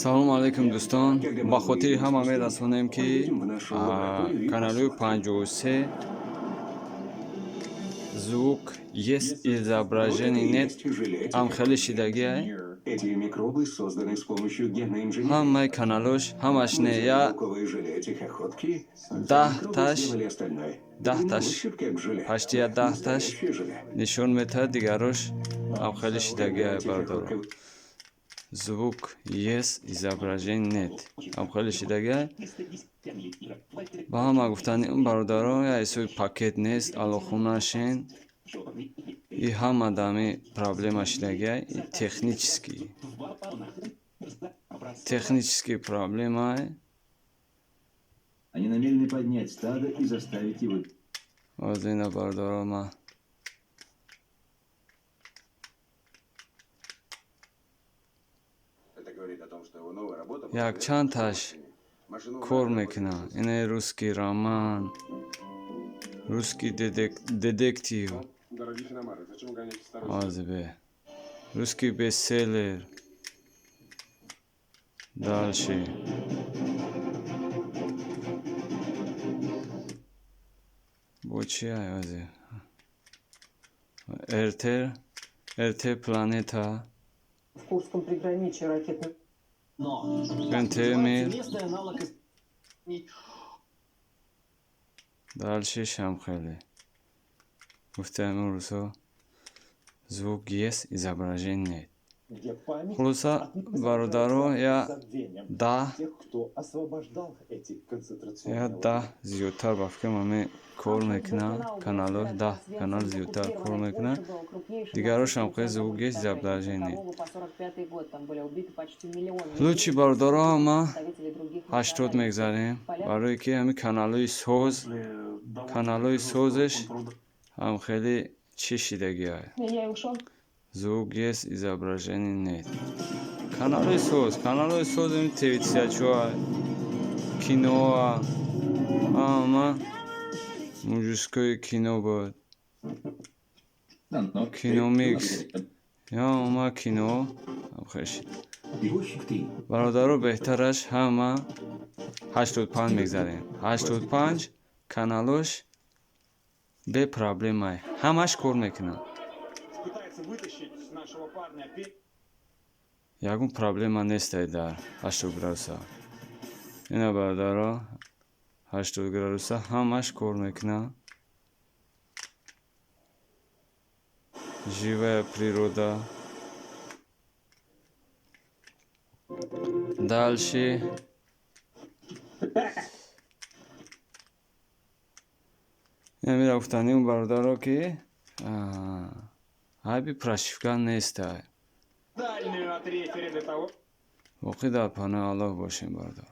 Салому алайкум, дӯстон. Ба хотири ҳама мерасонем, ки каналҳои 53 «Звук есть, изображение нет» ҳам хеле шидагиай. Эти микробы созданы с помощью генной инженерии. Ҳамаи каналош, ҳамаш не, я Белковые желе тихоходки. 10-таш, Микробы сделали остальное. 10-таш, На ощупь как желе. почти я 10-таш Настоящее желе. нишон метаҳад, дигарош ҳам хеле шидагиай, бародаро. «Звук есть, изображение нет» ҳам хеле шидагиай. Ба ҳама гуфтани бародаро, я ҳисоби пакет нест, алоқхонашен и ҳама дами проблема шидагиай. И технический проблема. Они намерены поднять стадо и заставить его Ҳозир ина, бародаро, ма Это говорит о том, что его новая работа якчандташ кор мекунад. Ина русский роман, русский детектив. Дорогих иномарок, зачем вы гоняете старый? Ҳозир бе русский бестселлер, дальше бо чи ай, ҳозир РТ, РТ Планета. В Курском приграничье ракетный Но НТ Мир. местный аналог из Дальше шам хеле гуфтаем, рӯзҳо «Звук есть, изображение нет». Где память Хулоса, бародаро, я забвением 10 тех, кто освобождал эти концентрационные я 10 зиёдтар, ба фикрам, ҳаме кор мекунад каналҳо, 10 канал зиёдтар кор мекунад. Дигарошам хеле «Звук есть, изображение нет». Лучше, бародаро, ма 80 мегзарем, барое ки ҳамин каналҳои соз, каналҳои созеш ҳам хеле чӣ шидагиай. Я и ушел. «Звук есть, изображение нет». Каналҳои соз, каналҳои соз, ТВ тысяча, киноа, ҳама мужское кино буд, Киномикс, ҳама кино хеш. Перевозчик 3. Бародаро, беҳтараш ҳама 85 мегзарем. 85 каналош бепроблемай, ҳамаш кор мекунад. Пытается вытащить нашего парня. Ягон проблема нестай дар 80 градуса. Ина, бародаро, 80 градуса ҳамаш кор мекунад. Живая природа. Дальше мира гуфтаним, бародаро, ки айби прошивка нестай. Дальнюю от рефери для того, Воқӣ дар паноҳи Аллоҳ бошем, бародар.